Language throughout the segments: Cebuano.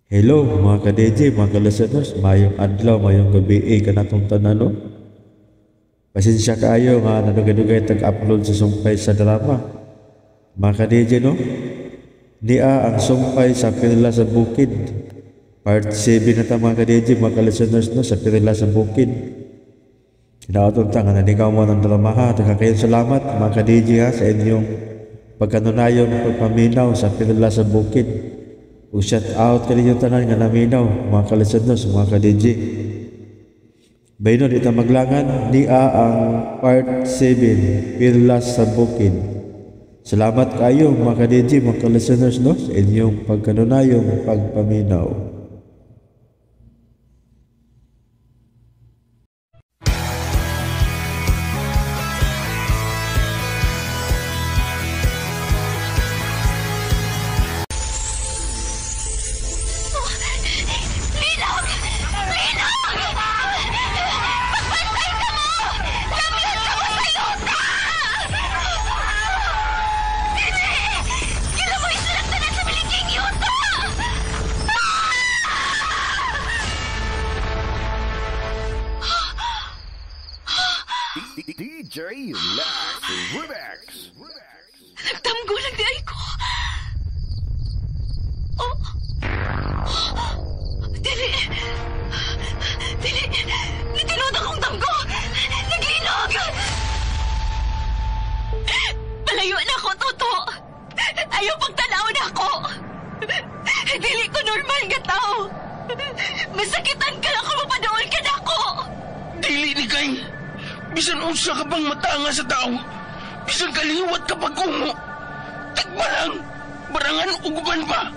Hello mga ka-DJ, mga ka-listeners, mayong adlaw, mayong gabi kanatong tanan, no? Pasensya kaayo nga nadugay-dugay tag-upload sa sumpay sa drama. Mga ka-DJ, no? Nia ang sumpay sa Perla sa Bukid. Part 7 na ta mga ka-DJ, mga ka-listeners, no? Sa Perla sa Bukid. Hinaotong ta nga nanigaw mo ng drama ha. Daghang kayong salamat mga ka-DJ ha, sa inyong pagkanunayon pagpaminaw sa Perla sa Bukid. Ug shout out kaninyong tanan nga naminaw mga ka-listeners, mga ka-DJ. Bayno di ta maglangan, nia ang part 7, Perla sa Bukid. Salamat kayo mga ka-DJ, mga ka-listeners, no, sa inyong pagkanunayong pagpaminaw. DJ Lex Remix. Nagtamgo lang di ay ko. Oh. Dili. Dili. Natinud akong damgo. Naglinog. Palayo na ako, Toto. Ayaw pagtanaw na ako. Dili ko normal nga tao. Masakitan ka lang kung mapadool ka na ako. Dili ni kay. Bisan unsa ka bang matanga sa tao, bisan kaliwat ka pag-ungo, tagbarang, barangan uguban pa,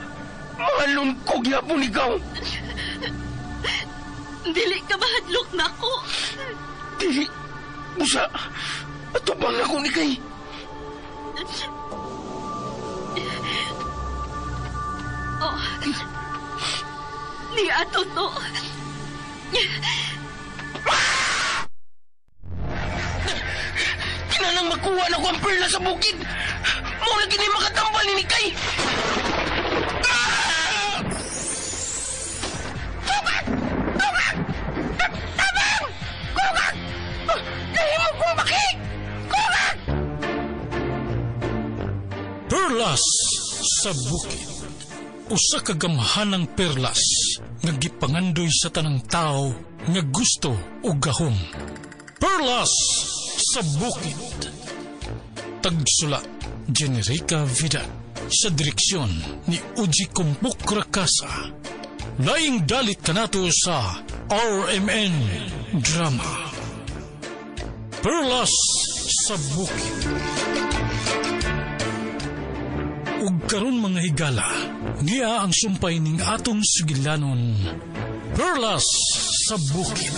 mahalon ko gyapon ikaw. Dili ka mahadlok na ako. Dili, busa, atubang ako ni kay. Oh, ni ato to. Kinanang makuha na ko ang perla sa bukid. Muna gini makatambal ni Nikay. Ah! Tubag! Tubag! Tabang! Kugag! Nahimo kong baki! Kugag! Perlas sa Bukid. Usa ka gamhanang perlas nga gipangandoy sa tanang tao nga gusto og gahom. Perlas sa Bukid. Tagsulat, Generica Vida. Sa direksyon ni Uji Kumpukrakasa. Laing dalit kanato sa RMN Drama. Perlas sa Bukid. Ug karon mga higala, niya ang sumpay ning atong sugilanon. Perlas sa Bukid.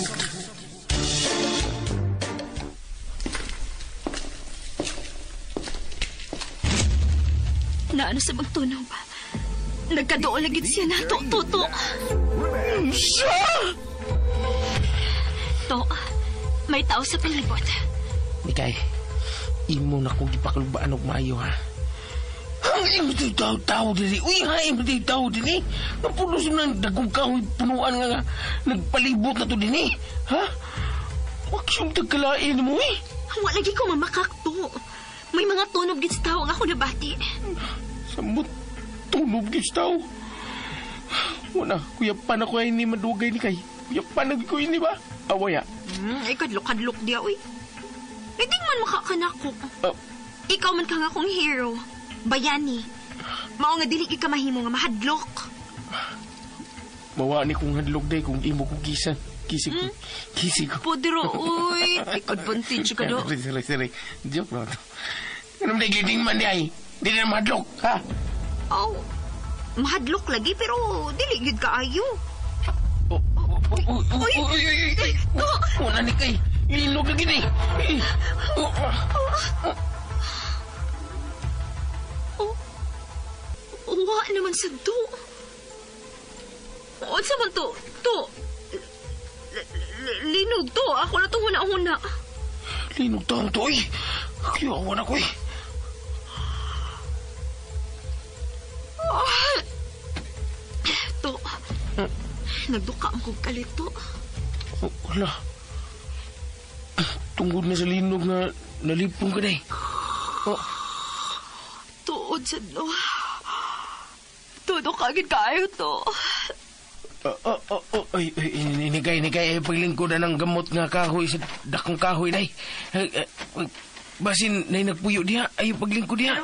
Naano sa magtunog? Nagkadool lagi siya na, to, to, to. Siya! To, may tao sa palibot. Nikay, imo na kong gipakalubaan og maayo, ha? Ang imo di tao-tao dili. Uy, ha, imo di tao dili. Napunos na dagong kahoy punuan nga nagpalibot na to dili. Ha? Wag siyang tagkalain mo, eh. Wala lagi ko mamakak, to. May mga tunog gid sa tao nga ako nabati. Samot, tunog gid sa tao. Wala, kuya pa na ko ay ni madugay ni kay. Kuya pa na ko ini ba? Awaya. Ay, kadlok-kadlok diya, uy. Ay, di man makakanako. Ikaw man ka nga akong hero. Bayani. Mao nga dili ka mahimo nga mahadlok. Mawa ni kong hadlok day kung imo kong kisan. Kisig ko. Kisig ko. Podro, uy. Take advantage ka do. Sorry, sorry. Joke lang to. Anong nagiging man di ay? Di na mahadlok, ha? Oh, mahadlok lagi pero dili gyud kaayo. Uy, uy, uy, uy. Una ni kay. Linog lagi ni. Wa naman sa do. Unsa man to? To. Linog to. Ako na to huna-huna. Linog to ang to, eh. Kuyawan ako, eh. To. Nagduka ang kong kalito. Oh, wala. Tungod na sa linog nga nalipong ka, day. Oh, Tuod sad no. Tudo kagid kaayo to. Oh, ay, ay, inigay, inigay, ay, paglingkod na ng gamot nga kahoy sa dakong kahoy, day. Ay, ay, ay, basin, nay nagpuyo diha, ay, paglingkod diha.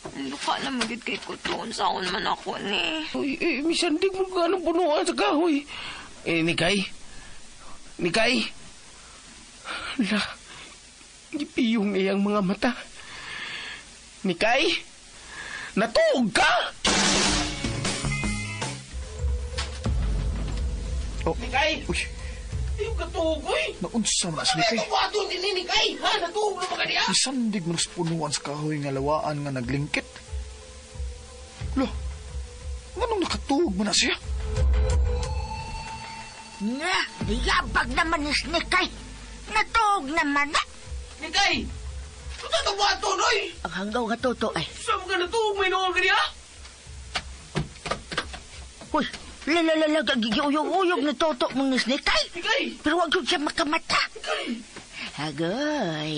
Duka na magid kay kutoon sa akon man ako ni. Uy, eh, misandig mo ka anong punuan sa kahoy. Eh, Nikay? Nikay? Hala, gipiyong iyang mga mata. Nikay? Natuog ka? Oh. Nikay? Uy, Ayaw ka tuog, uy! naunsa man si Ano Nikay. itong wato din ni Nikay? Ha? Natuog na ba ka niya? Isandig man sa punuan sa kahoy nga lawaan nga naglingkit. Lo, nganong nakatuog man na siya? Nga, yabag naman ni Snikay. Natuog naman na. Nikay! Ano itong wato, noy? Ang hanggaw nga toto ay. Saan ka natuog? May noon ka niya? Uy, lalalala, giuyog-uyog ni Toto mong ni Snikay. Nikay! Pero wag yun siya makamata. Nikay! Agoy.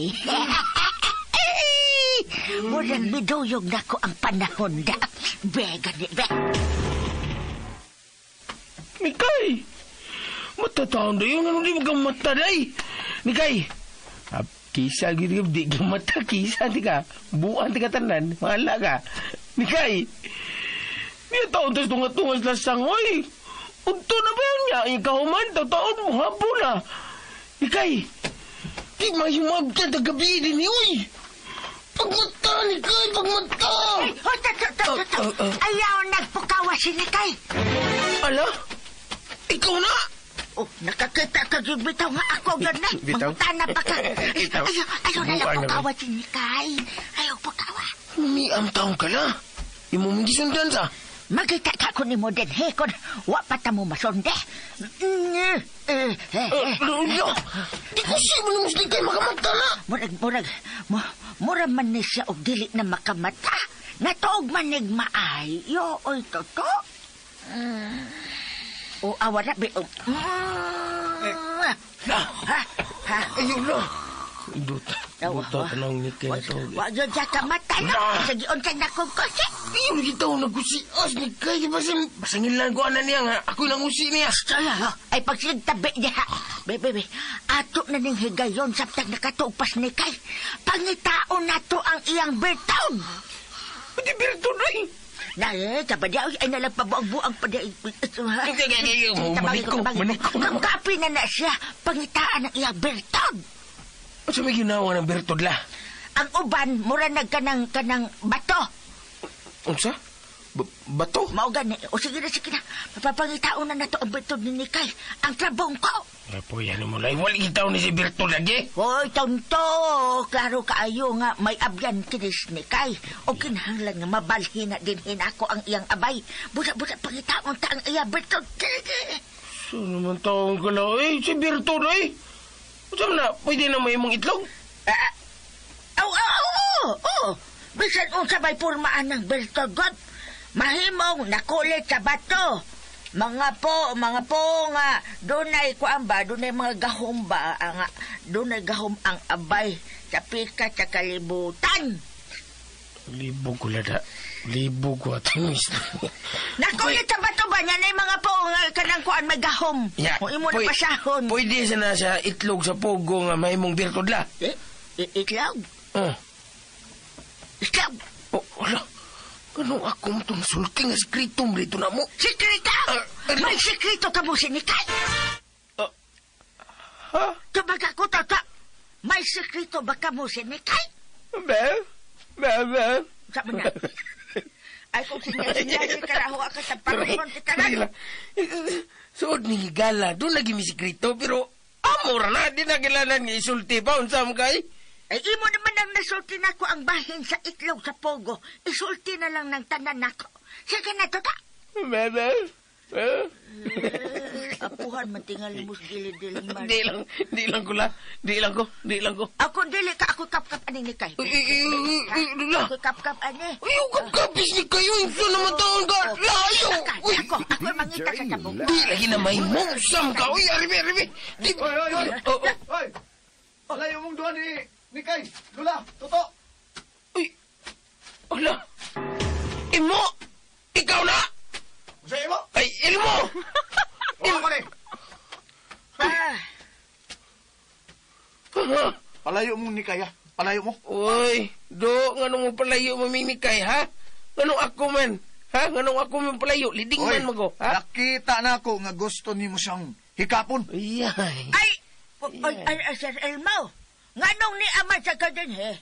Murag miduyog na ko ang panahon da. Bega ni be. Nikay! Matataon na yun. Ano di mo gamata, day? Nikay! Ah, kisa, gini di gamata, kisa, di ka. Buwan, di ka tanan. Mahala ka. Nikay! Niya taon tas tunga-tungas lasang, oy! Unto na ba yun niya? Ikaw man, taon mo, hapon na. Nikay! Di mahimabtan ta gabi din, oy! Pagmata, Nikay! Pagmata! Ay, oh, to, to, to, to. Ayaw nagpukawa si Nikay. Ala? Ikaw na! Oh, nakakita ka gyud bitaw nga ako gana. Bitaw? Mangutana pa ka. Bitaw. Ayaw, ayaw na lang Bukan na pukawa si Nikay. Ayaw pukawa. Umiam taong ka na. Imo mong gisundan sa. Magita ka ko ni mo din, he, kon wa pa ta mo masunde. Mm, eh, eh, eh. Lolo! Di ko siya mo ni kay makamata na. Murag, murag, mura man ni siya og dili na makamata. Natuog man nig maayo, oy, toto. O, awa na, be, o. Na! Ha, ha. Ayun na! Duta. Awa, Duta wa. tanong ni kay na to. Wa yun siya kamata na. Na. Sige, unsa na kong kusi. Ayun kita ko nagkusias ni kay. Basin, basangilan ko ana niya nga. Ako'y nangusi niya. Ay, ay pagsigtabi tabi niya. Be, be, be. Ato na ning higayon samtang nakatupas ni kay. Pangitaon na to ang iyang birthday. Pwede birto na eh. Na, eh, sabadya, ay nalang pabuang-buang pa di. Maniko, maniko. Kangkapi na na siya. Pangitaan ang iyang birthday. Ano may ginawa ng birtod la? Ang uban, mura nagkanang kanang bato. Unsa? Bato? Mao gani. O sige na, sige na. Mapapangitaon na nato ang birthday ni Nikay. Ang trabong ko. Ay po, yan mo lang. Wala itaw ni si Birtod lagi. Hoy, tonto! Klaro kaayo nga may abyan kinis ni Kay. O kinahanglan nga mabalhin na din hinako ang iyang abay. Busa-busa pangitaon ta ang iyang birthday. So naman taong ka na. Eh, si Birtod eh. Unsa man na, pwede na may imong itlog? Ah, aw, aw, aw, oh, Bisan unsa may pormaan ng birthday god. Mahimong nakulit sa bato. Mga po nga, dunay kuan ba, dunay mga gahom ba, ang, dunay gahom ang abay sa pika sa kalibutan. Libog ko lada. Libog ko atong isla. Nakulit sa bato ba niya na mga po nga kanang kuan may gahom. Ya, O imo na pasahon. Pwede sa na sa itlog sa pogo nga may imong birtod la. Eh, itlog. Oh. Itlog. Oh, wala. Anong akong itong sulti nga sekreto mo dito na mo? Sekreto! Ah, May sekreto ka mo sinikay! Ha? Tumaga ko, tata! May sekreto ba ka mo sinikay? Bel? Bel, bel? Sa na. Ay, kung sinya-sinya si karaho ka sa panahon, si karan. Suod ni higala, doon lagi mi sekreto, pero amor na, di na kailangan nga isulti pa, unsa mo kay? Ay, imo naman ang nasulti na ko ang bahin sa itlog sa pogo. Isulti na lang ng tanan nako. Sige na, tata! Bel, bel? Bel? Apuhan, mantingal mo sa gilid-dilid man. Di lang ko la. Di lang ko. Ako dili ka, ako kap-kap ani ni kay. Uy, uy, uy, uy, la. Ako kap-kap ani. Uy, yung kapkapis ni kayo, unsa naman taon ka? Layo! Uy! Ako, ako mangita sa tabong. Di lagi na may musam ka. Uy, aribi, aribi. Di. Oy, oy, oy! Oh, oh. Oy! Palayo mong duha ni Nikay! Lula! Toto! Uy. Ala. Imo. Ikaw na. Sa imo? Ay, Ilmo. Oo, ako ni! Ah, Palayo mong Nikay, ha? Palayo mo. Uy, do, nganong mo palayo maminikay, ha? Nganong ako man? Ha? Nganong ako man palayo? Liding man mago, ha? Nakita na ako nga gusto nimo siyang hikapon. Ay. ay, ay, ay, ay, Sir Elmo. Nganong ni ama sa ka din, he?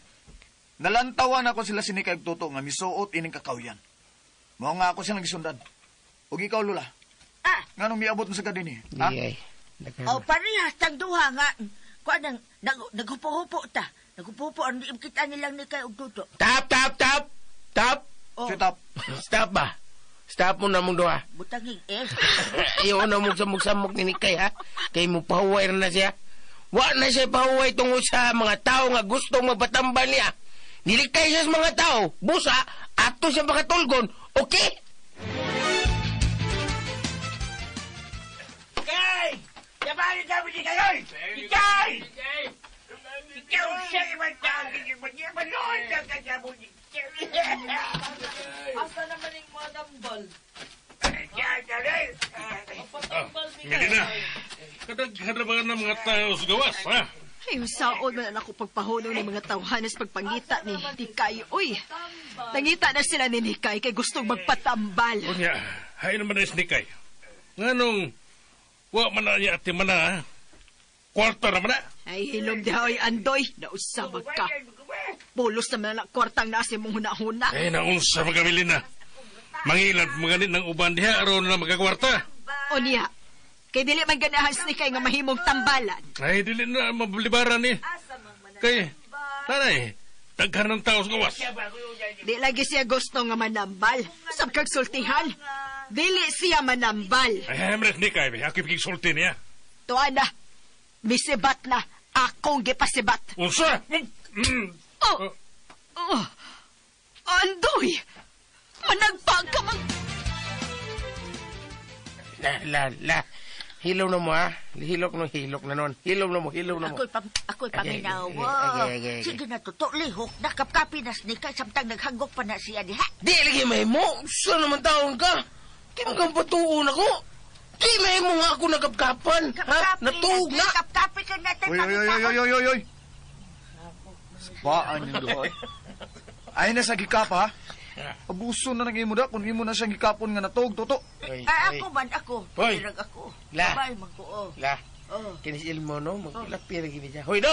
Nalantawan ako sila si Nikay ug Toto nga misuot ining kakawyan. Mao nga ako silang gisundan. Ug ikaw, Lula, Ah, nganong miabot mo sa ka dinhi? Ha? Ay. o parehas tang duha nga. Kuan nang naghupo-hupo ta. Naghupo-hupo ang kita nilang ni kay og Toto. Tap, tap, tap. Tap. Oh, Sit up. Stop ba? Stop mo na mong duha. butangig eh. Ayaw na mong samok-samok ni Nikay, ha? Kay mo pahuway na siya. Wa na siya pahuway tungod sa mga tao nga gustong magpatambal niya. Nilikay siya sa mga tao. Busa, ato siya makatulgon. Okay? Ikay! Yabali kami ni kayo! Ikay! Ikaw siya ibang tao. Asa naman yung mga dambal? Medina, kadaghan ba ng mga tao sa gawas, ha? Ay, saon man ako pagpahuno ng mga tawhanas pagpangita ni Nikay. Uy, nangita na sila ni Nikay kay gustong magpatambal. Unya, hay naman na isnikay. Nganong, wa man na niya ati man na, ha? Kwarta naman na. Ay, hilom di oy, Andoy, nausabag ka. Pulos naman na kwartang nasa mong huna-huna. Ay, naunsa magamili na. Mangilad magalit ng uban diha, aron na magkakwarta. O niya, kay dili man ganahan si Nikay nga mahimong tambalan. Ay, dili na mabilibaran ni. Kay, tanay, daghan ng tao sa gawas. Di lagi siya gusto nga manambal. Usab kag sultihan. Dili siya manambal. Ay, hay man isnikay, ako ipigsulti niya. Tuwa na, misibat na, akong gipasibat. Unsa? Mm. Oh, oh, Andoy, managpa ka man. La, la, la. Hilaw na mo, ha? Hilok na, hilok na nun. Hilaw na mo, hilaw na mo. Ako'y paminaw. Okay, okay, okay, okay. Sige na, Toto, lihok na. Kapkapi na si Nikay, samtang naghagok pa na siya diha. Di lagi may mo. Saan naman taon ka? Di mo kang patuon ako. Di may mo nga ako nagkapkapan. Ha? Kapkapi Natuog na. Kapkapi ka natin. Oy, oy, oy, oy, oy, oy, oy. Baan yung duha. oy. Ay na sa gikap, ha? Abuso na nang imo da kung imo na siyang gikapon nga natog, Toto. Oy, Ah, oy. ako man, ako. Hoy. Pirag ako. La. Babay man ko, oh. La, Oh. kinis ilmo, no? Magkilapir gini siya. Hoy, do!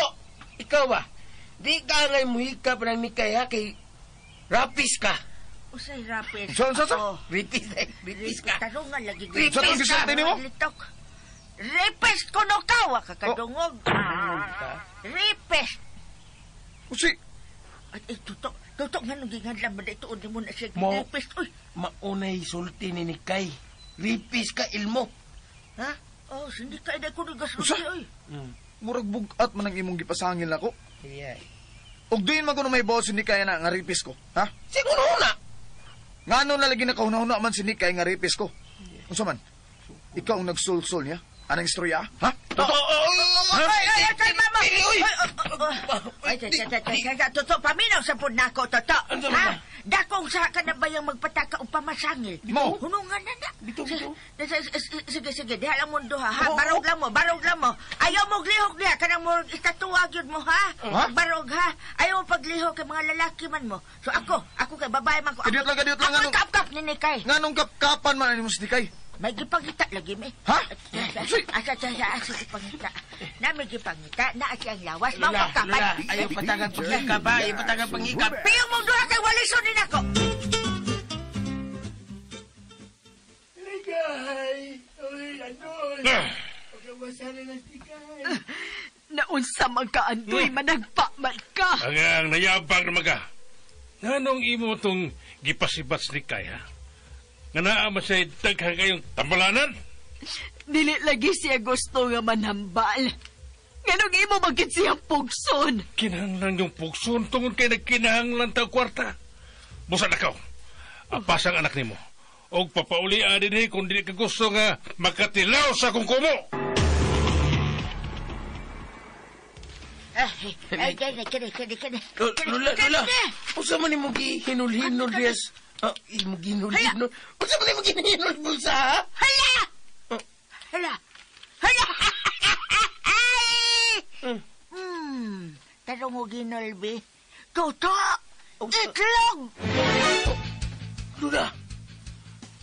Ikaw ba? Di ka ngay muhikap ng Nikay, ha? Kay rapis ka. Usay rapis. Saan, saan, saan? Ako. Rapis, eh. Rapis ka. Tarungan lagi. Rapis Saan ang gisulti nimo? Litok. Rapis ko no ka, wa ka kadungog. Rapis. Usi, At ay, Toto, Toto, nga nung gingadlan mo dito, uni mo na siya. Mo. Rapis, uy. Maunay sulti ni Nikay. Rapis ka, ilmo. Ha? Oh, hindi ka na ko Usa? nagasulti, uy. Murag bugat man ang imong gipasangil nako. Iya. Ug diin man kuno may boss si Nikay na nga ripis ko, ha? Siguro na. Ngano na lagi nakahuna-huna man si Nikay nga ripis ko? Unsa man? Ikaw ang nagsulsul niya? Anang istorya, ha? Toto! Ay, ay, ay, ay, mama! Pili, uy! Ay, oh, oh, oh. Ay, ay, ay, ay, ay, ay, Toto, paminaw sa pud nako, Toto. Ano Ha? ba? Dakong sa ka na ba yung magpataka o pamasangil? Mo. Hunungan na na. Dito, dito. Sige, sige, diha lang mundo ha. Ha? Oo. Barog lang mo, barog lang mo. Ayaw mo glihok diha, kanang mo itatuwag yun mo ha. Ha? Barog ha. Ayaw mo paglihok kay mga lalaki man mo. So ako, ako kay babae man ko. Ako, Kadiyot lang, kadiyot lang, Ako ano? kap-kap ni Nikay. Nganong kapkapan man ani mo si Nikay? May gipangita lagi mi. Ha? Asa, asa, asa, asa, gipangita. Na may gipangita, na ang lawas. Mao Lola, kapkapan. Lola, ayaw patagang panghikap, ha? Ayaw patagang panghikap. Piyong mong duha kay walison din ako. Naunsa man ka, Andoy, managpa man ka. Ang nayabang na maga. Nganong imo tong gipasibat ni Kay, ha? Nga naa man siya daghan kayong tambalanan? Dili lagi siya gusto nga manambal. Nganong imo magkit siyang pugson? Kinahanglan yung pugson tungod kay nagkinahanglan ta kwarta. Busa na kaw. Apas ang anak nimo. Og papaulia dinhi kung dili ka gusto nga makatilaw sa akong kumo. Ay, kini, kini, kini, kini. Lola, Lola. Unsa man nimo gihinol-hinol dias? Imo gihinol-hinol. Unsa man nimo gihinol bulsa, ha? Hala! Hala! Hala! Ay! Tarong og ginolbi. Toto! Itlog! Lola!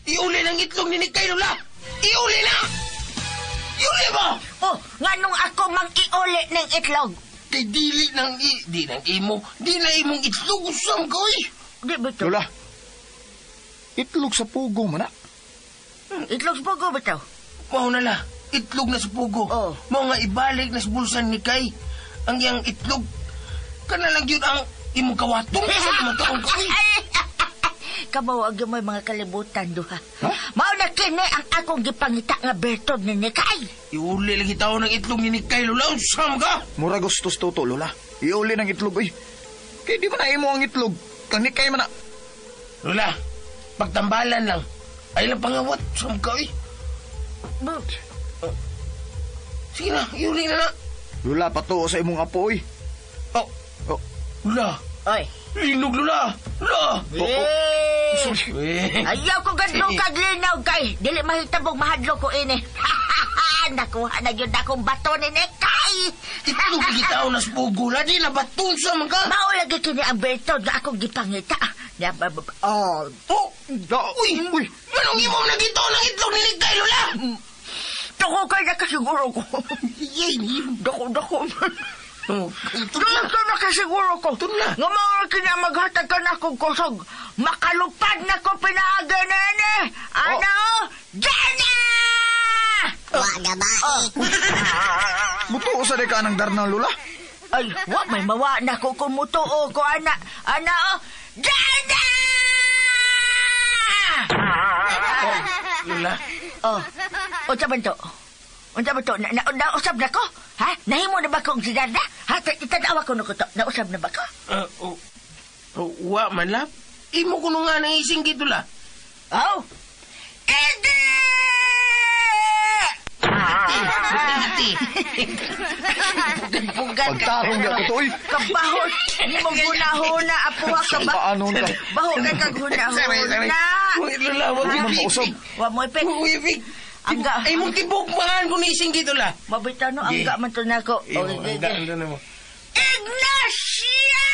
Iuli ng itlog ni Nikay, Lola! Iuli na! Iuli mo! Oh, nganong ako mang iuli ng itlog? Kay dili ng di ng imo, di na imong itlog usam ko, eh. Di ba to? Lola, itlog sa pugo man na. Itlog sa pugo ba to? Mao na la, itlog na sa pugo. Oh. Mao nga ibalik na sa bulsan ni Kay. Ang iyang itlog. Kana lang yun ang imong kawatong sa mga taong ko, eh. Kabaw ang mo'y mga kalibutan duha. Mao na kini ang akong gipangita nga bertod ni Nikay. Iuli lagi tao ng itlog ni Nikay, Lola. Usam ka! Mura gustos toto, Lola. Iuli ng itlog, oy. Kay di man na imo ang itlog. Kang Nikay man na. Lola, pagtambalan lang. Ay lang pangawat. Usam ka, eh. Sige na, iuli na na. Lola, patuo sa imong apo, oy. Oh, Oh, Lola. Oy. Linog, Lola. Lola. oh, oh. Sorry. Eh. Ayaw ko gadlong kaglinaw kay. Dili mahitabog mahadlok ko ini. Nakuha na yun akong bato ni Nikay. Itlog lagi tao na sa pugo, la. Di na batong sa mga. Mao lagi kini ang bertod nga akong gipangita. Oh, Oh, Da, uy. uy. Anong imong nagito ng itlog ni Nikay, Lola? Dako kay nakasiguro ko. Yay, Dako, dako. Oh, Dako ka nakasiguro ko. Tunla. Nga mga kinamaghatag ka na akong kusog. Makalupad na ko pinaagi nene. Ano? Jana! Mutuo sa di ka ng darna, Lola. Ay, wa may mawa na ko kung mutuo ko, ana. Ana, oh. Jana! Lola. Oh, unsa man to? Unsa man to? Nausab na ko? Ha? Nahimo na ba kong si Darna? Ha? Itanawa ko na ko to. Nausab na ba ko? Oh, oh, wa man la. Imo kuno nga nang isinggit, Lola. Oh! Hindi! Iti. Pugan ka. Pagtarong ya ko to, oy. Kabahon! Imong hunahuna, apuha ka ba? Paano ka? Baho ka kag Sorry, sorry. hunahuna! Uy, Lola, wag Di man mo mausab. Wa mo ipik. Uy, ipik. Angga. Ay, mong tibok man kung isinggit, Lola. Mabita no, angga man to nako. Imo, angga, angga na mo. Ignacia!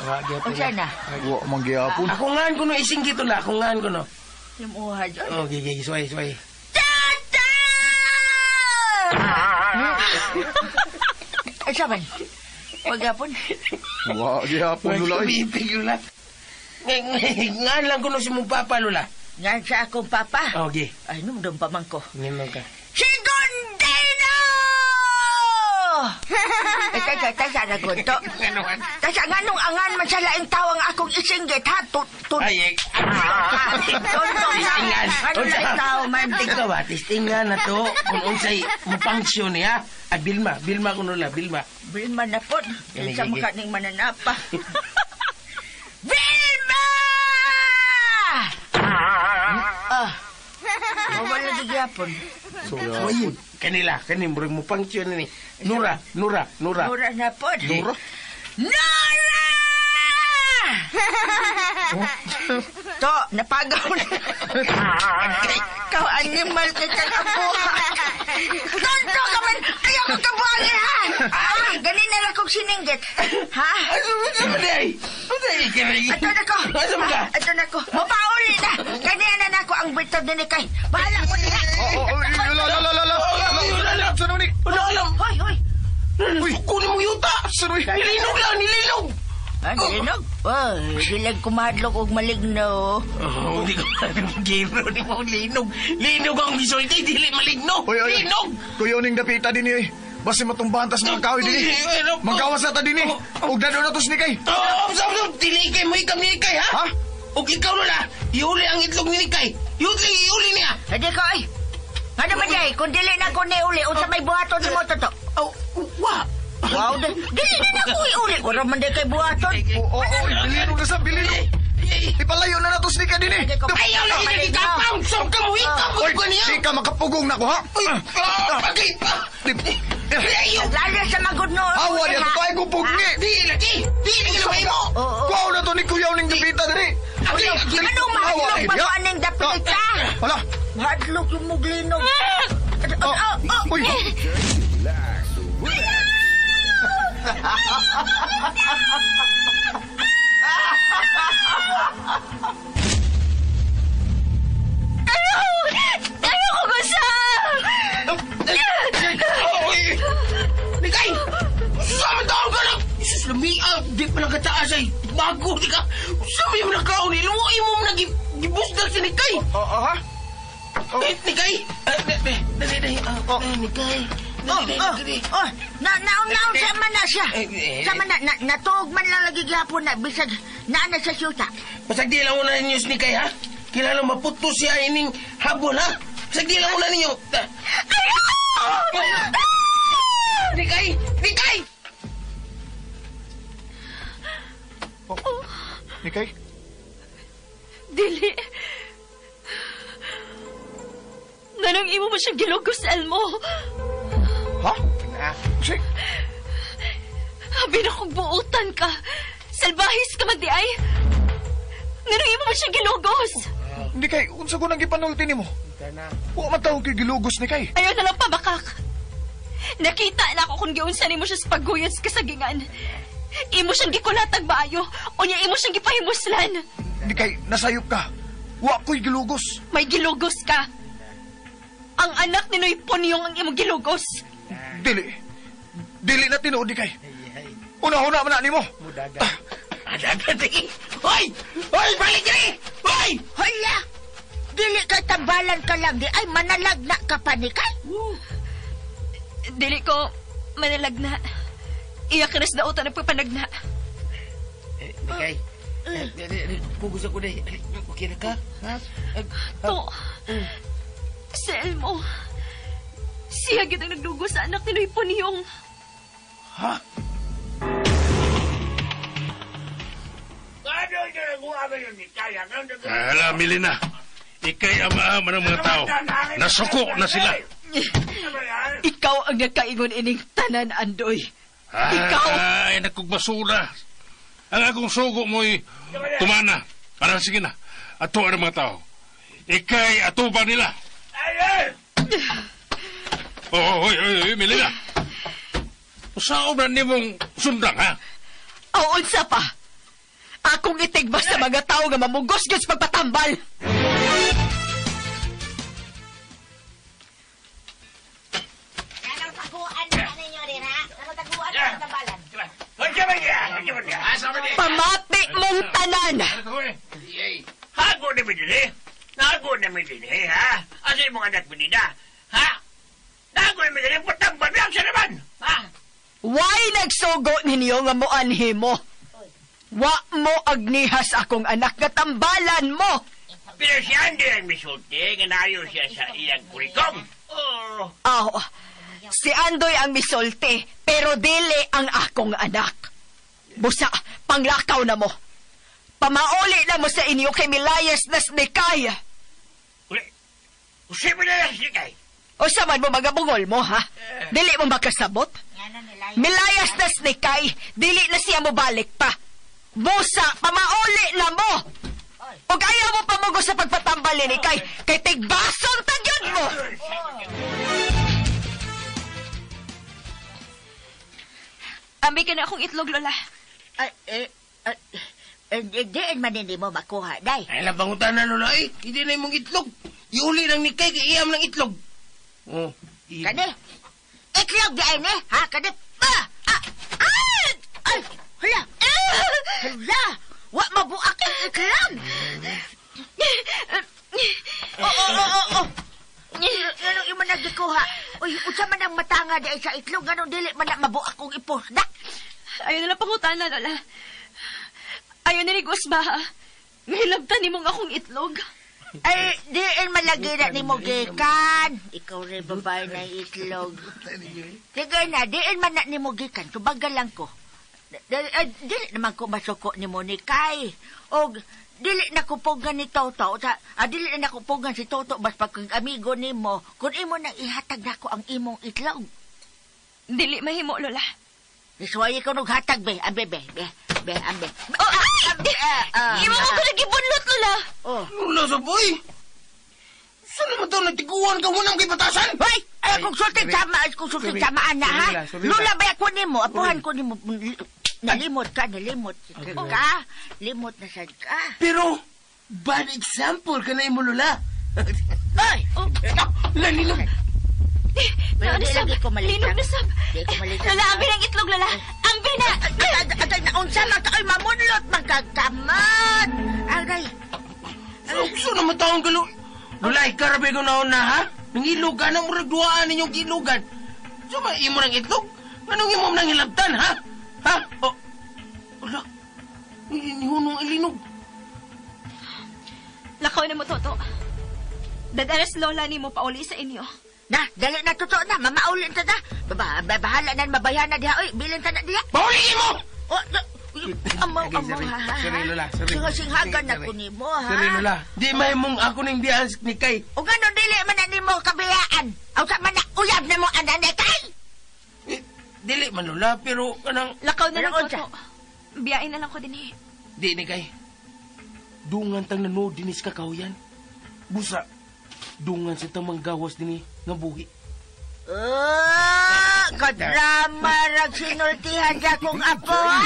Wa, gyapon. Unsa na? Wa man gyapon. Ako ngaan ko no isinggit, Lola. Ako ngaan ko no. Yung uha dyan. Oh, gigi, gigi, suway, suway. Tata! Ay, saban. Pagapon. Wa gyapon, Lola, oy. Ipik, Lola. Ngaan lang ko no si mong papa, Lola. Ngan sa akong papa. Oh, gi. Ay, nung pa man ko. Ngayon ka. Si Gondino! Ay, tasa, tasa na ko to. Tasa, nga nung angan man sa laing tawang akong isinggit, ha? Tut, Ay, eh. Tontong na. Tistingan. Ano laing tao man? Ikaw ba, tistingan na to. Kung unsay mupanksyon niya. Ah, Bilma. Bilma ko Lola, Bilma. Vilma na po. Gini, Sa gini. mukha ning mananapa. Vilma! Ah. Wala di gyapon. Uy, kanila, kanin, murag mupanksyon ni. Nura, Nura, Nura. Nura na po. Nura? Nora! To, napagaw na. Ikaw, animal ka kang abuha. Tonto ka man! Ayaw ko kabuhangin, ha? Ah, ganin na lang kong sininggit. Ha? Ano ba ay? Ano ay? Ato na ko. Asa man ka? Ato na ko. Mapauli na. Ganyan na ako ang bitod ni Nikay. Bahala mo niya. Oh, oh, Lola, Lola, Lola. Lola, Lola. Sa ni? Wala alam. Hoy, hoy. Uy, kunin mo yuta. Sa ni? Nilinog lang, nilinog. Ah, nilinog? Oh, dilag kumadlok og maligno. Oh, hindi ko giro ni mo linog. Linog ang gisulti, dili maligno. Oy, oy, oy. Linog. Kuya ning dapita din eh. Basta matumbahan tas mga kahoy din eh. Magawas na ta din eh. Og dado na tos ni kay. Oh, sab sab dili kay mo ikam ni kay ha? Ha? Og ikaw Lola, iuli ang itlog ni Nikay. Iuli, iuli niya. Hindi ko, ay. Ano ba day? Kung dili na ko ni uli, unsa may buhaton ni mo toto? Oh, wa. Wow, dili na na ko iuli. Wala man day kay buhaton. Oo, oo, bilinog na sa bilinog. ka dinhi. Ayaw lagi na gikapaw! Saan ka mo? Ikaw mo ko niya! Di ka makapugong na ko, ha? Uy! Bagay pa! Ayaw! Lalo sa magudno. Awa niya, totoo ay gupugni. Di lagi! Di lagi na mo! Kuha na to ni Kuyaw ning dapita diri. Agay! Anong mahadlok pa mo aning dapita? Hala! Mahadlok yung muglinog. Uy! Ayaw! Ayaw ko gusa! Nikay! Sama taon ka lang! Isus, lamia! Di pa lang kataas ay! Bago, di ka! Sama yung nakaon ni Luwa mo na gibusdag si Nikay! Oo, ha? Nikay! Dali, dali! Nikay! Dali, dali! Oh, naon-naon sa man na siya. Sa man na, natuog man lang lagi gyapon na, bisag naa na sa siyuta. Basag di lang una ninyo si Nikay, ha? Kilala maputo siya ining habon, ha? Basag di lang una ninyo! Ayaw! Nikay! Nikay! Nikay? Dili. Nanong imo mo siyang gilugos, Elmo? Ha? Si? Habi na kong buutan ka. Salbahis ka man di ay. Nanong imo mo siyang gilugos? Nikay, unsa ko nang gipanulti nimo? Wa man taong kay gilugos, Nikay. Ayaw na lang pabakak. Nakita na ako kung giunsa nimo siya sa pagguyod sa kasagingan. Imo siyang gikulatag maayo, o niya imo siyang gipahimuslan. Nikay, nasayop ka. Wa ko'y gilugos. May gilugos ka. Ang anak ni Noy Punyong ang imong gilugos. Dili. Dili na tinuod, Nikay. Una-una man na nimo. Adagan, sige! Hoy! Hoy, balik diri! Hoy! Hala! Dili kay tambalan ka lang di ay manalag na ka pa ni kay. Dili ko manalagna. Iya ka nas dautan ang pagpanagna. Nikay, pugos ako dahil. Okay na ka? Ha? To, si Elmo, siya gid ang nagdugo sa anak ni Noy Punyong. Ha? Hala, Melina. Ika'y ama-ama ng mga tao. Nasuko na sila. Ikaw ang nakaingon ining tanan, Andoy. Ikaw! Ay, nagkugbasura. Ang akong sugo mo'y tumana. Ano, sige na. Ato ang mga tao. Ika'y atuba nila. Oh, oy, oy, oy, Melina. Usaom na nimong sundang, ha? Oo, unsa pa. Akong itigba sa mga tao nga mamugos gyud sa pagpatambal. Anong taguan na ninyo rin, ha? Anong taguan na tambalan? Pamati mong tanan. Hago na mi dinhi. Nago na mi dinhi, ha? Asa imong anak Melina? Ha? Nago na mi dinhi, patambal lang siya naman. Ha? Why nagsugo ninyo nga moanhi mo? Wa mo agnihas akong anak nga tambalan mo. Pero si Andy ang misulti, nga nayo siya sa iyang kurikong. Oh. Aw, si Andoy ang misulti, pero dili ang akong anak. Busa, panglakaw na mo. Pamauli na mo sa inyo kay Milayas na snikay. Uli, usip na lang si Kay. O sa man mo mga bungol mo, ha? Dili mo makasabot? Milayas na snikay, dili na siya mobalik pa. Busa, pamauli na mo! Og ayaw mo pamugo sa pagpatambal ni Kay, kay tigbason tagyod mo! Ambi ka na akong itlog, Lola. Ay, diin man hindi mo makuha, day. Ay, labangutan na, Lola, eh. Hindi na imong itlog. Iuli lang ni Kay, kay iyam ng itlog. Oh. Kani? Itlog di ay ni, ha? Kani? Ah! Ah! Ah! Ay! Hala! Hala! Wa mabuak ang itlog! Oo! Ano yung man nagikuha? Uy, unsa man ang matanga di ay sa itlog, anong dili man na mabuak kong ipusda? Ayaw na lang pangutana, Lola. Ayaw na ni Gusba, ha? Ngilabtan ni mong akong itlog. Ay, diin malagi na ni mo gikan. Ikaw rin babae na itlog. Sige na, diin man na ni mo gikan. Tubagal lang ko. Dili naman ko masuko ni mo ni Kay. Og dili na ko pugan ni Toto. Sa, dili na ko pugan si Toto bas pag amigo nimo. Kung imo nang ihatag nako ang imong itlog. Dili mahimo, Lola. Isuwayi ko nog hatag, be. Ambe, be. Be, be, ambe. Oh, ay! Imo mo ko nagibunlot, Lola. Oh. Lola sa boy! Saan naman ito nagtiguan ka munang kay batasan? Hoy! Ay, kung sulting sama, kung sulting sama, ana, ha? Lola, ba ako nimo? Apuhan ko nimo. Nalimot ka, nalimot ka. Limot na sad ka. Pero, bad example ka na imo, Lola. Ay! Laninog! Pero di lagi ko malitang. Linog na sab. Di ko malitang. Lola, ambi ng itlog, Lola. Ambi na! Atay, naunsa man ka, ay, mamunlot, magkagkamot! Aray! So naman taong galo. Lola, ikarabe ko na una, ha? Nangilugan ang murag duhaan ninyong gilugan. So, imo ng itlog? Anong imo nang hilabtan, ha? Ha? Oh. Wala. Nihunong ilinog. Lakaw na mo, Toto. Dadaras Lola ni mo pauli sa inyo. Na, dali na, totoo na. Mamaulin ta na. Bahala na, mabayan na diha. Oy, bilin ta na diha. Pauli mo! Oh, amaw, amaw, ha? Sorry, Lola. Sorry. Singasinghagan na ko ni mo, ha? Sorry, Lola. Di may mong ako ning biyaan ni Kay. O gano'n, dili man na ni mo kabiyaan. O sa man na, uyab na mo, ana ni Kay! Dili man, Lola, pero kanang... Lakaw na lang, Toto. Biyain na lang ko din, eh. Di ni Kay. Dungan tang nanood dinis kakahuyan. Busa, dungan sa tamang gawas din nga buhi. Oh, kadrama rag sinultihan sa akong apo, ha?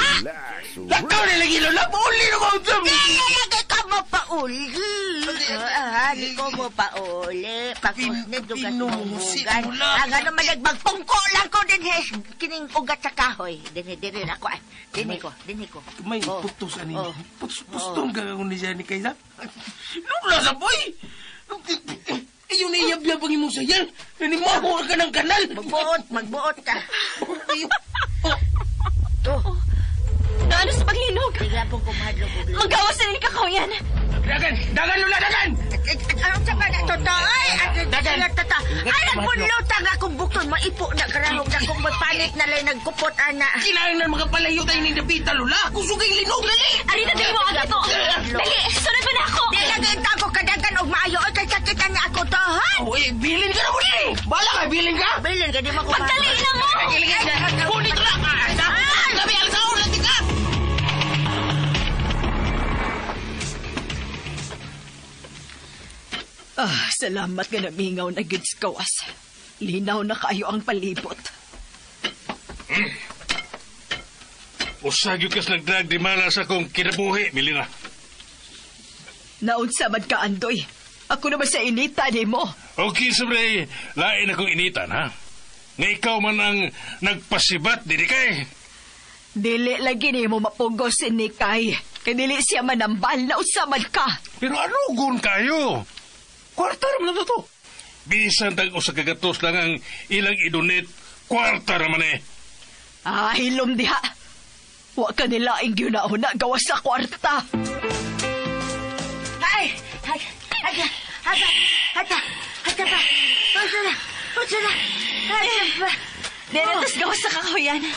Lakaw na lagi, Lola! Pauli na ko! Dili lagi ka mo pauli. Di ko mo pauli. Pakusnid yung kasumugan. Ang ano man nagmagpungko lang ko din, hes. Kining ugat sa kahoy. Dini, dini na ko. Dini ko, dini ko. May putos, ani. Putos-pustong gagawin ni siya ni Kaysa. Lola sa boy! Ayun na iyab-yab ang imong sayan. Nanimaho ka ng kanal. Magbuot, magbuot ka. Oh. Naano sa paglinog? Bigla pong kumahadlok. Magawas na ni kakaw yan. Dagan! Dagan, Lola! Dagan! Anong sa mga totoo? Ay! Dagan! Ay, nagpunlutang akong bukton. Maipo na karahog na kung magpanik na lang nagkupot, ana. Kailangan na makapalayo tayo ni Davita, Lola. Kusog ang linog, dali! Arita, dali mo agad to. Dali! Sunod mo na ako! Di lang yung ko kadagan og maayo. Ay, kasakitan niya ako to, ha? Oh, eh, bilin ka na mo din! Bala ka, bilin ka! Bilin ka, di mo Pagdali na mo! Kunin ko lang! Gabi, alsaon lang ka! Ah, salamat nga namingaw na gid sa kawas. Linaw na kayo ang palibot. Usag yung kas nagdrag di malas akong kinabuhi, Melina. Naunsa man ka, Andoy. Ako naman sa inita ni mo. Okay, sabi, lain akong initan, ha? Nga ikaw man ang nagpasibat, dili kay. Dili lagi ni mo mapugos si Nikay. Kay dili siya manambal, naunsa man ka. Pero anugon kayo? Kwarta naman na to. Bisan tag usa ka gatos lang ang ilang idonate, kwarta naman eh. Ah, hilom diha. Wa ka nila ang gyunauna gawas sa kwarta. Ay! Ay! Ay! Ay! Ay! Ay! Pa! Unsa na! Unsa na! Ay! Pa! Dere, tas gawas sa kakahuyan.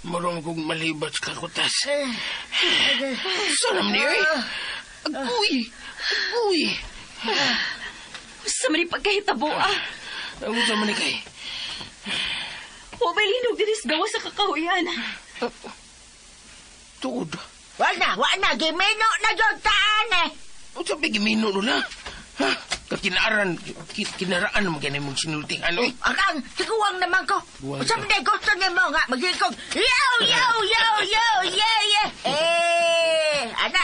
Marunong kong malibat sa kakutas. Saan naman niyo eh? Agoy! Agoy! Sa man pagkahitabo, ah. Ang sa man kay? Wa may linog dinis gawas sa kakahuyan. Tuod. Wala na! Wala na! Gimino na dyan taan eh! Unsa pa gimino, Lola? Ha? Kakinaraan, kinaraan naman ganyan mong sinultihan, oy. Akang, siguwang naman ko. Unsa man gusto nimo nga magigong yo yo yo yo yeah yeah. Eh, ana.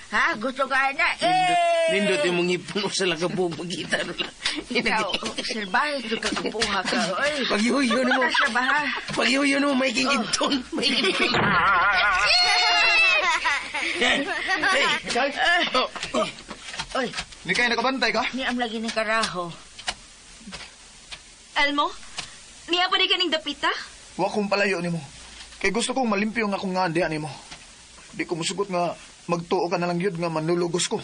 Ha, gusto ka na. Eh. Nindot yung mga ipuno sa lagabog magita, Lola. Ikaw, silbahe ka kabuha ka, oy. Pagyuyo na mo. Pagyuyo na mo, may king ibton. May king ibton. Hey, Kay. Oy. Ni kay nakabantay ka? Ni am lagi ni karaho. Elmo, niya pa ni kaning dapita? Wa kong palayo nimo. Kay gusto kong malimpyo nga akong ngan diha nimo. Di ko musugot nga magtuo ka na lang yun nga manlulugos ko.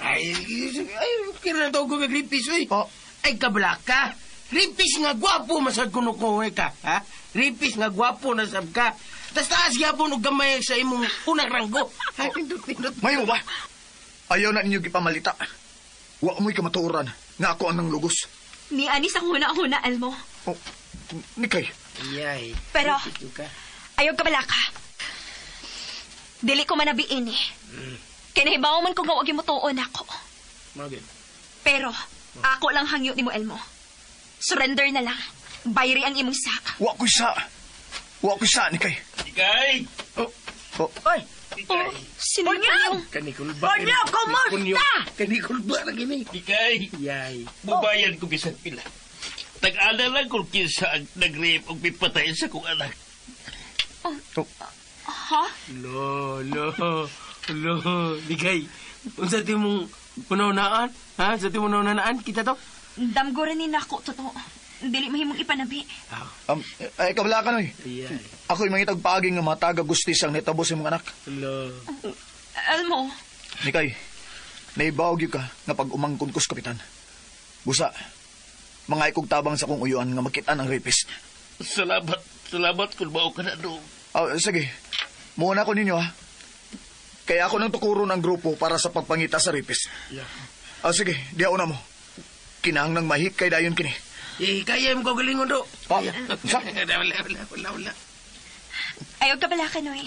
Ay, ay, kira na to ko kagripis, oy. Oh. Ay, kablaka. Ripis nga gwapo masad kuno ko ka, ha? Ripis nga gwapo na sab ka. Tas taas gyapon og gamay sa imong unang ranggo. Ha, pindot pindot. Mayo ba? Ayaw na ninyo gipamalita. Wa mo'y kamatuoran nga ako ang nanglugos. Ni ani sa huna-huna, Elmo. Oh, Nikay. Iyay. Pero, Pindot ka. ayaw ka balaka. Dili ko manabiin eh. Kinahibaw man ko nga wag mo tuon ako. Mao gyud. Pero, ako lang hangyo ni mo, Elmo. Surrender na lang. Bayri ang imong sak. Wa ko'y sa. Wa ko'y sa, Nikay. Ikay! Oh, oh. Oy, Oh, sino yung... Kanikulba. Konyo, kumusta? Kanikulba na gini. Ikay! Iyay. Bubayan ko bisan pila. Tag-ana lang kung kinsa ang nag-rape o pipatayin sa kong anak. Oh. Ha? Lo, lo, lo, Ligay. Unsa ti mong unahunaan? Ha? Sa ti mong unahunaan? Kita to? Damgo rin ni nako, totoo. Dili mahimong ipanabi. Ay, kabala ka, Noy. Iyay. Ako'y mangitag paaging nga matagag gustis ang netabo sa imong anak. Lo. Elmo, Nikay, naibawag yun ka nga pag umangkon ko sa kapitan. Busa, mga ikog tabang sa kong uyuan nga makitaan ang rapist. Salamat, salamat kung mao ka na doon. Ah, sige, muna ko ninyo ha. Kaya ako nang tukuron ang grupo para sa pagpangita sa rapist. Yeah. Ah, sige, di ako na mo. Kinahanglang mahik kay dayon kini. Eh, kaya mo kagalingon do. Ah, sa? Wala, wala, wala, wala. ayaw ka balaka, Noy.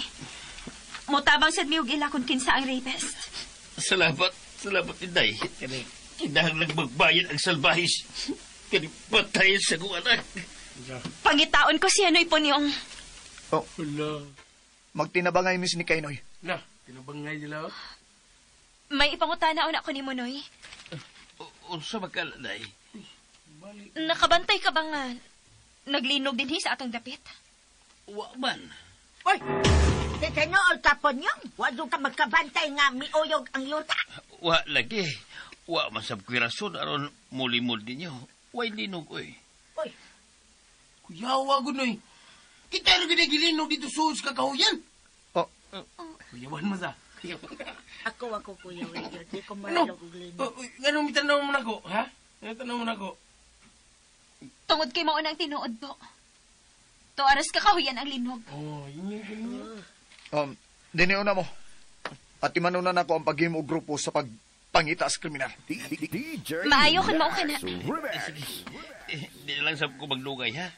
Mutabang sad mi og ila kung kinsa ang rapist. Salamat, salamat, Inday. Kani. Kinahanglang magbayad ang salbahis. Kani patayin sa kong anak. Pangitaon ko siya, Noy Ponyong. Oh, Wala. magtinabangay mis ni Kay Noy. Na, tinabangay sila. oh. May ipangutana una ko nimo, Noy. Unsa magkalanay? Nakabantay ka ba nga naglinog din sa atong dapit? Wa man. Oy, sa tinuod ka po niyong, wa doon ka magkabantay nga miuyog ang yuta. Wa lagi. Wa man sab ko'y rason aron mulimod ninyo. Way linog oy. Oy, Kuyawa gunoy. Kita rin ginagilinog dito suos kakahuyan. Oh, Kuyawan mo sa. Kuyawan. ako kuya William, di ko Ano? maralog og linog. Oh, uy, Anong mitanaw mo na ko, ha? Anong tanaw mo na ko? Tungod kay mao nang tinuod do. To aras kakahuyan ang linog. Oh, yun yun, yun yun. Diniuna mo. At imanuna na ko ang paghimo og grupo sa pagpangita sa kriminal. DJ Maayo kun mao ka na. Lax Remix. Eh, di na lang sab ko maglugay ha.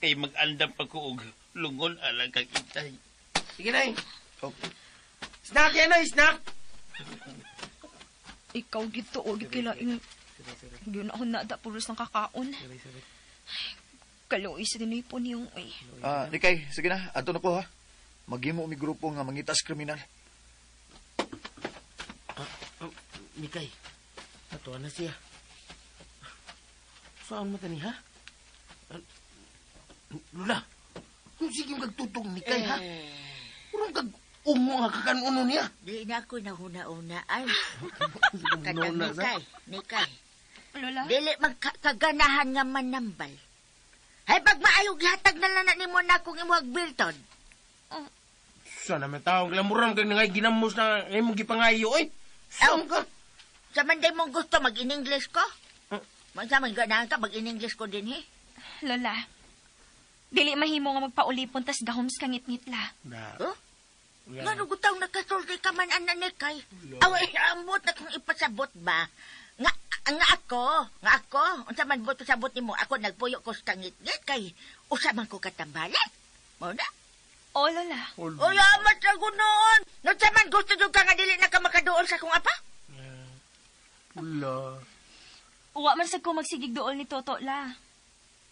Kay mag-andam pa ko og lungon alang kang Inday. Sige na eh. Oh. Snack yan oy, snack! Ikaw gito og kilaing. Yun ako na da puros ng kakaon. Kaluoy sa dinoy po niyong oy. Ah, Nikay, sige na, adto na ko ha. Maghimo mi grupo nga mangita sa kriminal. Oh, Mikay, atuan na siya. Saan mo tani, ha? Lula, kung sige kag tutong Mikay, ha? Urang kag ungo nga kakanuno niya. Di na ako nahuna-una ay. Kadang Una sa? Nikay, Nikay. Lola? Dili magkaganahan nga manambal. Hay pag maayog hatag na lang na nimo na kung imong bilton. Sana may tawag lamuram kag nangay ginamos na imong gipangayo, oy. Saan ka? Sa man day mong gusto mag-in-English ko? Sa man ganahan ka mag-in-English ko din, he? Lola, dili mahimo nga magpaulipon tas gahom sa kangit-ngit la. Na. Huh? Ngano gutaw nakasulti ka man ana ni kay. Away ambot na kung ipasabot ba. Nga nga ako, unsa man buot pasabot nimo, ako nagpuyo ko sa kangit-ngit kay usa man ko katambalan. Mao na. O, Lola. Uy, amat ra gunoon. Unsa man gusto jud ka nga dili na ka makaduol sa akong apa? Wala. Uwa man sad ko magsigig duol ni Toto, la.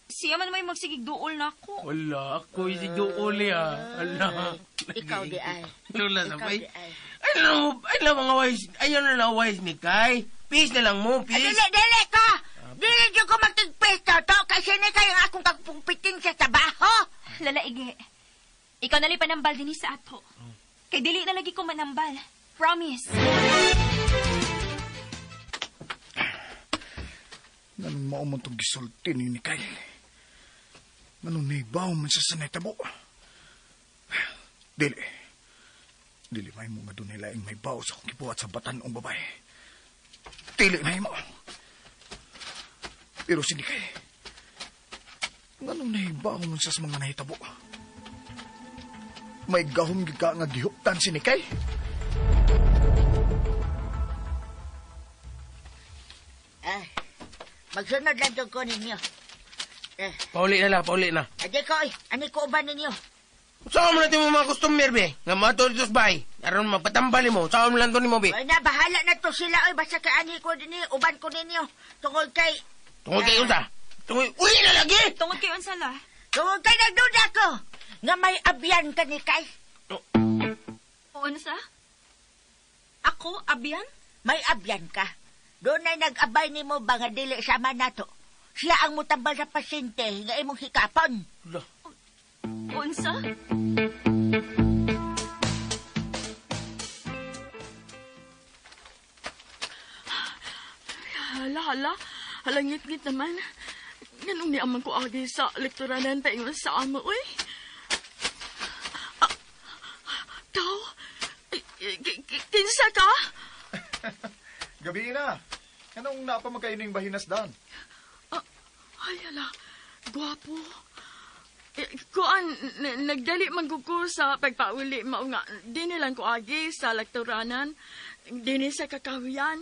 Siya man may magsigig duol na ako. Wala, ako si duol ya. Wala. Ikaw di ay. Lola Ikaw sabay. di ay. Ay, ano, ay, la, mga wise. Ayaw na lang wise ni Kai. Peace na lang mo, Ay, peace. dili, dili ka! Dili jud ko magtigpis, Toto, kay sini kay ang akong kagpungpiting sa trabaho. Lola, ige. Ikaw na panambal din sa ato. Kay dili na lagi ko manambal. Promise. Nganong mao man tong gisulti ni Nikay? Nganong naibaw man siya sa netabo? Dili. Dili may mo nga dunay laing may baw sa akong gibuhat sa batan-ong babae. Dili may mo. Pero si Nikay, Nganong nahibaw mo sa mga nahitabo? May gahom gid ka nga gihuptan si Nikay? Ah, magsunod lang jud ko ninyo. Eh, Pauli na lang, pauli na. adi ko, oy, ani ko uban ninyo. Saan mo natin mo mga customer, be? Nga mga to dito sa bahay. Aron magpatambal mo. Saan mo lang to nimo, be? Ay na, bahala na to sila, oy, basta kay ani ko dinhi, uban ko ninyo. Tungod kay, Tungod kay unsa? Tungod, uli na lagi! Tungod kay unsa la? Tungod kay nagduda ko, nga may abyan ka ni Kay. Unsa? Ako, abyan? May abyan ka. Doon ay nag-abay nimo ba nga dili sama nato. Siya ang mutambal sa pasyente nga imong hikapon. Unsa? Hala, hala. Hala, ngit-ngit naman. Nganong niaman ko agi sa lektoranan paingon sa amo, uy. Ah, tao? Kinsa ka? Gabi na. Anong napamagkaining bahinas daan? Ay, hala. Gwapo. Kuan, nagdali man ko sa pagpauli. Mao nga, di nilang ko agi sa lektoranan. Dini sa kakahuyan.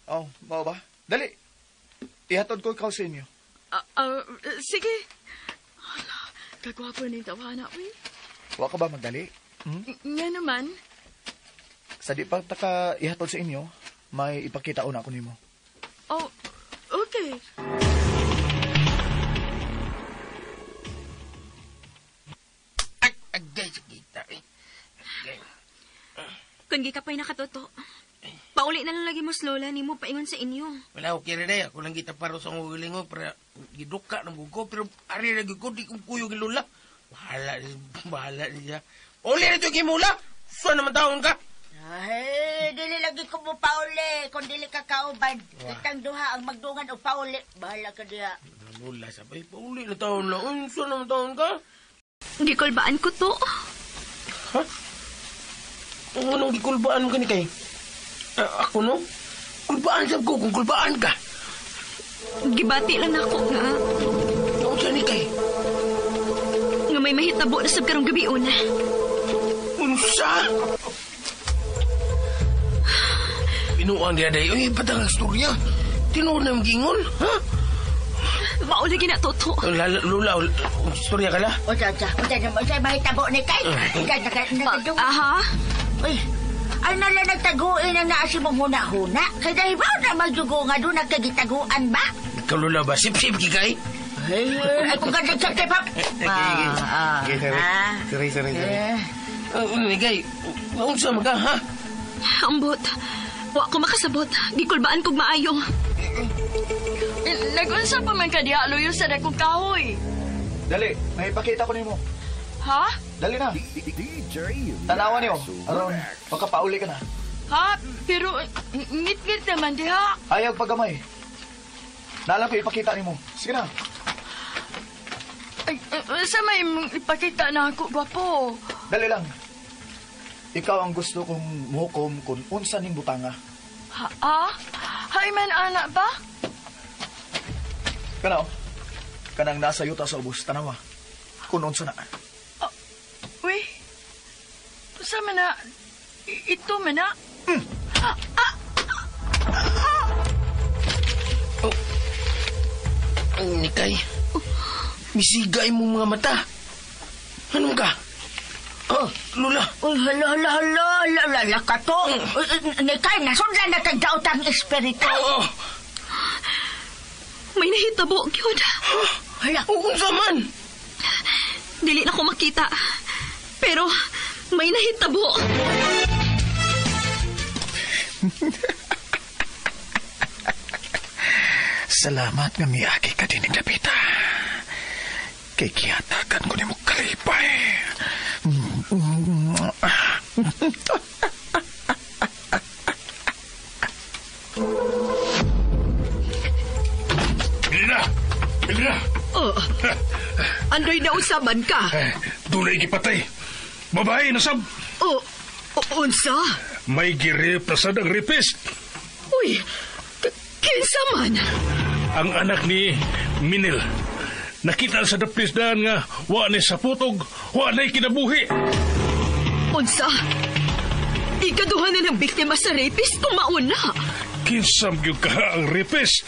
Oh, mao ba? Dali. Ihatod ko ikaw sa inyo. Sige. Hala, kagwapo ni tawana, uy. Wa ka ba magdali? Hmm? Nga naman. Sa di pa ta ka ihatod sa inyo, may ipakita una ko nimo. Oh, okay. Agay sa kita, eh. Kung gikapay nakatoto, pauli na lang lagi mo lola nimo paingon sa inyo. Wala, okay rin eh. Ako lang kita paro sa uling para giduka ng gugo. Pero ari na ko, di kong kuyog lula. Bahala, bahala niya. Uli na ito kimula! Saan naman taon ka? Ay, dili lagi ko mo pauli kung dili ka kauban. Kitang duha ang magdungan o pauli. Bahala ka diha. Lula, sabay, pauli na taon na. Uy, saan naman taon ka? Gikulbaan ko to. Ha? Anong gikulbaan mo kani kay? Ako no? Kulbaan sab ko kung kulbaan ka. Gibati lang nako nga. Unsa ni kay? Nga may mahitabo na sab karong gabi una. Unsa? Binuang diha day. Uy, patang ang istorya. Tinuod na gingon, ha? Mao lagi na toto. Lula, istorya ka la? Unsa, unsa, unsa, unsa mahitabo ni kay? Unsa, naka, Aha. Uy, ay nala nagtaguin ang naasi mong huna-huna. Kaya dahil ba na magdugo nga doon nagkagitaguan ba? Ikaw lula ba? Sip-sip kikay? Ay, kung ka nagsakay pa. Sorry, sorry, sorry. Nikay, unsa man ka, ha? Ambot. Wa ko makasabot. Gikulbaan kog maayo. Nagunsa pa man ka diha, luyo sa dakong kahoy. Dali, may ipakita ko nimo. Ha? Dali na. Tanawan niyo. Aron, makapauli ka na. Ha? Pero ngit-ngit naman diha. Ayaw pagamay. Naalam ko ipakita nimo. Sige na. Ay, sa may ipakita na ako, gwapo. Dali lang. Ikaw ang gusto kong muhukom kung unsa ning butanga. Ha? Ah? Hay man, anak ba? Kanaw. Kanang nasa yuta sa ubos, tanawa. Kung unsa na. Uy, sa man na, ito man na. Oh. Ang nikay. Misigay mo mga mata. Anong ka? Oh, Lula. Uy, hala, hala, hala, hala, hala ka to. Nikay, nasundan na kagdaotang espiritu. Oo. May nahitabo, gyud. Hala. Unsa man? Dili na ko makita. Pero may nahitabo. Salamat nga miagi ka din dapita. Kay gihatagan ko nimo kalipay. Bilina! Bilina! Oh, andoy na usaban ka? Dunay gipatay. Babae na sab. Oh, unsa? May girip na sad ang rapist. Uy, kinsa man? Ang anak ni Minel. Nakita sa daplis daan nga wa ni sa putog, wa na kinabuhi. Unsa? Ikaduha na ng biktima sa rapist kung mauna. Kinsam gyud ka ang rapist.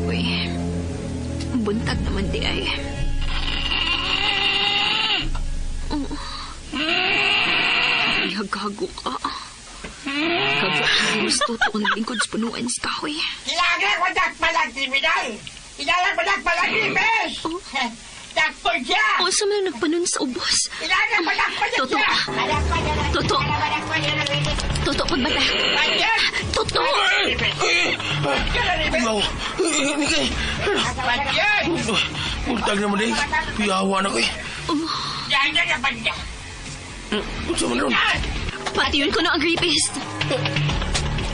Uy, buntag naman di ay. Oh. Ihaghago ka. Kagos toto ang lingkod sa punuan sa kahoy. Kailangan ko dakpalag, kriminal! Kailangan ko dakpalag, rapist! Dakpol siya! O sa mga nagpanon sa ubos. Kailangan ko dakpalag Toto. siya! Toto. Toto pagbata. Toto! Kuyawa. Nikay. Buntag naman eh. Kuyawa na ko eh. Unsa man ron? Pati yun ko na ang rapist.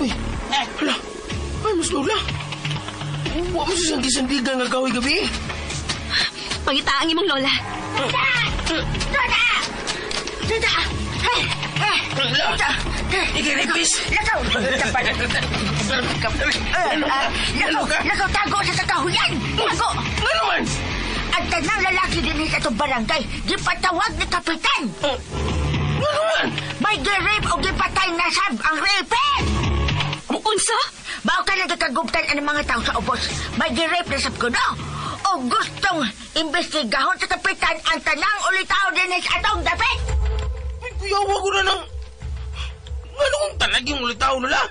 Uy, hala. Ay, mas lola. Wa mo sa sandigan nga kahoy gabi. Pangita ang imong lola. Tuta! Tuta! Hey! Hey! Hala. Ikay rapist. Lakaw! Lakaw! Lakaw! Tago sa kakahuyan! Tago! Nga naman? Ang tanang lalaki din sa itong barangay, gipatawag ni Kapitan! Nga naman? May gi-rape o gipatay na sab ang rapist! Unsa? Mao ka lang gikagubtan ang mga tao sa ubos. May gi-rape na sab kuno. O gustong imbestigahon sa kapitan ang tanang ulitaw din sa atong dapit. Ay, kuyawa ko na ng... Nga nung talag yung ulitaw lola?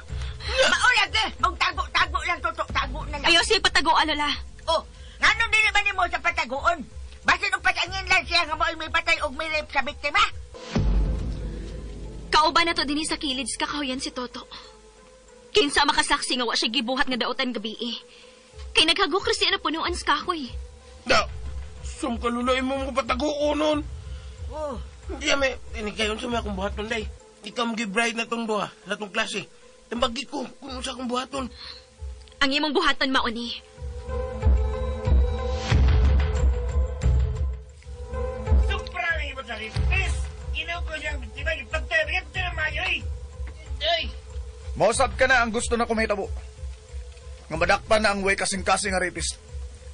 Maulag eh. Og tago-tago lang, toto. Tago na lang. Ayaw siya patagoan, lola. Oh, ngano dili ba nimo sa patagoon? Basin og pasangin lang siya nga mo'y may patay og may rape sa biktima. Kauban na to dinhi sa kilid sa kakahuyan si Toto. Kinsa makasaksi nga wa siya gibuhat nga daotan gabi eh. Kay naghagok ra siya na punuan sa kahoy. Da, sum ka lula imo mo patagoon nun. Oh, Hindi may, ini kayo sa may akong buhaton day. Ikaw mo bright na tong duha, na tong klase. Tambagi ko kung sa akong buhaton. Ang imong buhaton mao ni. Supra ang imo sa rapist! Ginaw ko siyang biktima, ipagtay, ito na mayo eh! Ay! Mausap ka na ang gusto na kumahitabo. Nga madakpan na ang way kasing-kasing nga rapist.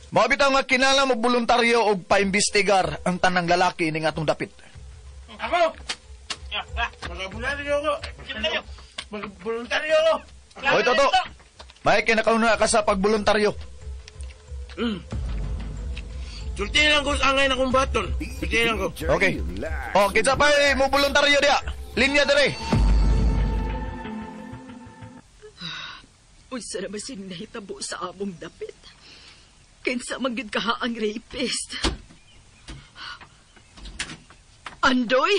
Mao bitaw nga kinala mo voluntaryo og paimbestigar ang tanang lalaki ning atong dapit. Ako! Magaboluntaryo ako. Magaboluntaryo ako. Oy, Toto. May kinakauna ka sa pagboluntaryo. Sulti lang ko sa angay na kong buhaton. Sulti lang ko. Okay. Oh, kinsa pa mo voluntaryo diya? Linya dire. Unsa naman sing nahitabo sa among dapit? Kinsa man gyud kaha ang rapist? Andoy?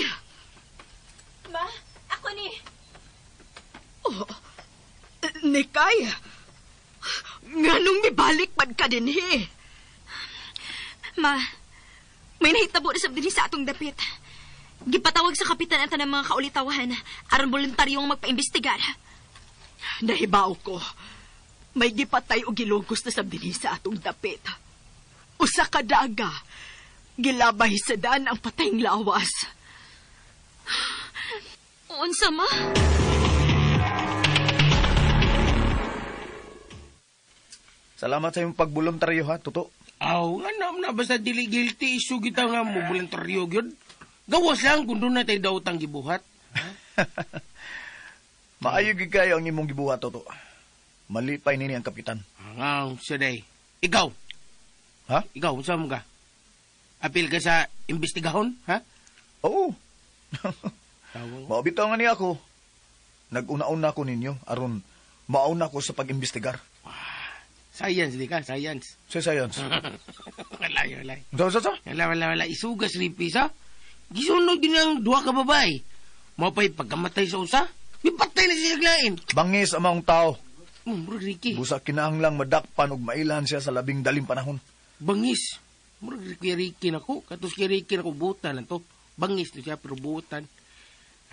Ma, ako ni. Oh, Nikay? Nganong mibalik man ka dinhi? Ma, may nahitabo na sab dinhi sa atong dapit. Gipatawag sa kapitan ang tanang mga kaulitawahan aron voluntaryong magpaimbestigar. Nahibaw ko. May gipatay o gilugos na sab dinhi sa atong dapit. Usa ka daga. Gilabay sa daan ang patayng lawas. Unsa ma? Salamat sa imong pagboluntaryo ha, Toto. Aw, nga na, basta dili guilty issue kita nga mo voluntaryo gyud. Gawas lang kung doon na tayo daotang gibuhat. Maayo gyud kayo ang imong gibuhat, Toto. Malipay nini ang kapitan. Ang siya day. Ikaw. Ha? Ikaw, unsa mo ka? Apil ka sa imbestigahon, ha? Oo. Mao bitaw nga niya ako. Nag-una-una ko ninyo aron mauna ko sa pag-imbestigar. Science di ka, science. Sa science. Wala, wala. Sa sa sa? Wala, wala, wala. Isugas ripis, ha? Gisunod yun ang duha ka babae. Mapay pagkamatay sa usa, mipatay na siya lain. Bangis ang maong tao. Murag Ricky. Busa kinahanglang madakpan ug mailhan siya sa labing daling panahon. Bangis. Murag kay Ricky na ko. Katos kay Ricky na ko, butan lang to. Bangis to siya, pero butan.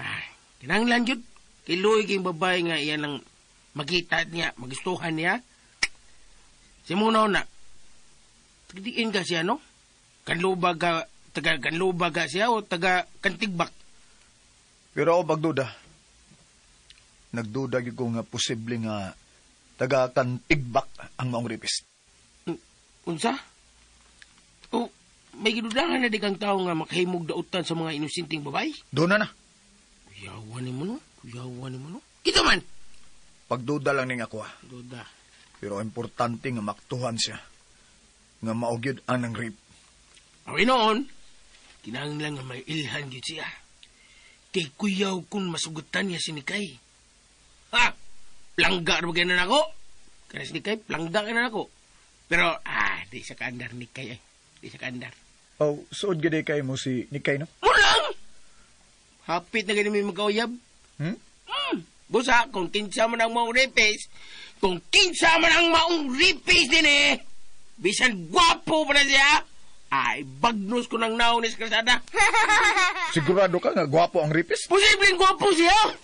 Ay, kinahanglan yun. Kay Loy kayong babae nga iyan lang makita niya, magustuhan niya. Si muna na, tagdiin ka siya, no? Kanlubag ka, taga kanlubag ka siya o taga kantigbak. Pero ako pagduda, nagduda gyud ko nga posible nga Taga Kantigbak ang maong rapist. Unsa? Oh, may gidudahan na di kang tao nga makahimog dautan sa mga inosenteng babae? Doon na na. Kuyawan ni mo no? Kuyawan ni mo no? Kita man! Pagduda lang ning ako ah. Duda. Pero importante nga maktuhan siya. Nga maugyod ang nang rape. Awi noon, kinahanglan nga may ilhan gyud siya. Kay kuyaw kung masugutan niya si Nikay. Ha! Plangga ra ba na nako? Kaya si Nikay, plangga ka na nako. Pero, di sa kaandar Nikay ay. Di sa kaandar. Oh, suod gid kay mo si Nikay no? Mulang! Hapit na ganun may magkauyab. Hmm? Busa, kung kinsa man ang maong rapist, kung kinsa man ang maong rapist din eh, bisan gwapo pa na siya, ay, bagnos ko ng naon ni sa kalsada. Sigurado ka nga gwapo ang rapist? Posibleng gwapo siya.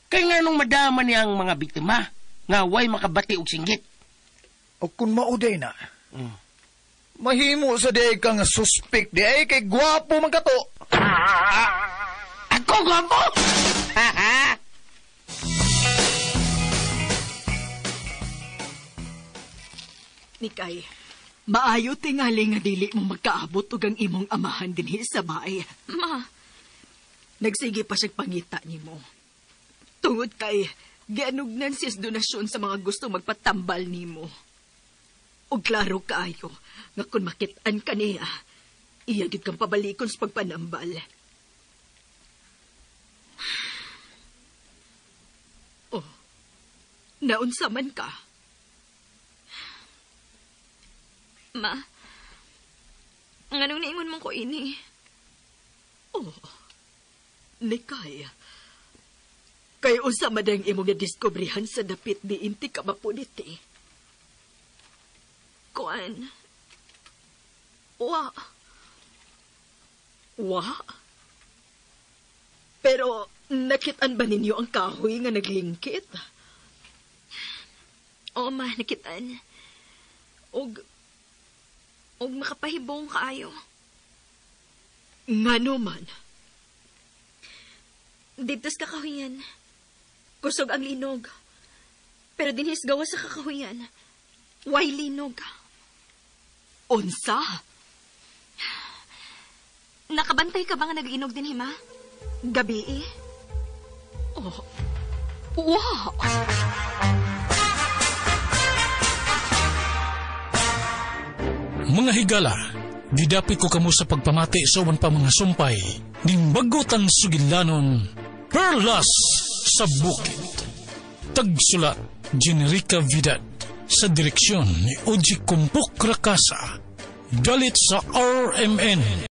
Kaya nga nung madama niya ang mga biktima, nga way makabati og singgit. O kung mauday na, mahimo sa di ka nga suspect di ay kay gwapo man kato. Ako gwapo? Nikay, maayo tingali nga dili mo magkaabot og ang imong amahan dinhi sa baay. Ma, Nagsige pa siyang pangita nimo. Tungod kay gianugnan siya sa donasyon sa mga gusto magpatambal nimo. Og klaro kaayo nga kung makit-an ka niya, iya gid kang pabalikon sa pagpanambal. Oh, naunsa man ka? Ma, nganong niingon mong ko ini? Oh, Nikay. Kay unsa man ang imong nadiskubrihan sa dapit ni inti ka mapuniti. Kuan. Wa. Wa? Pero nakitaan ba ninyo ang kahoy nga naglingkit? Oo, ma, nakitaan. Og makapahibong kaayo. Ngano man? Dito sa kakahuyan. Kusog ang linog. Pero dinhis gawa sa kakahuyan. Way linog. Unsa? Nakabantay ka ba nga nag-inog din, Hima? Gabi eh. Oh. Wow! Mga higala, gidapit ko kamo sa pagpamati sa uban pa mga sumpay, ning bagotan sugilanon, Perlas sa Bukid. Tagsulat, Generica Vidad, sa direksyon ni Oji Kumpok Rakasa, galit sa RMN.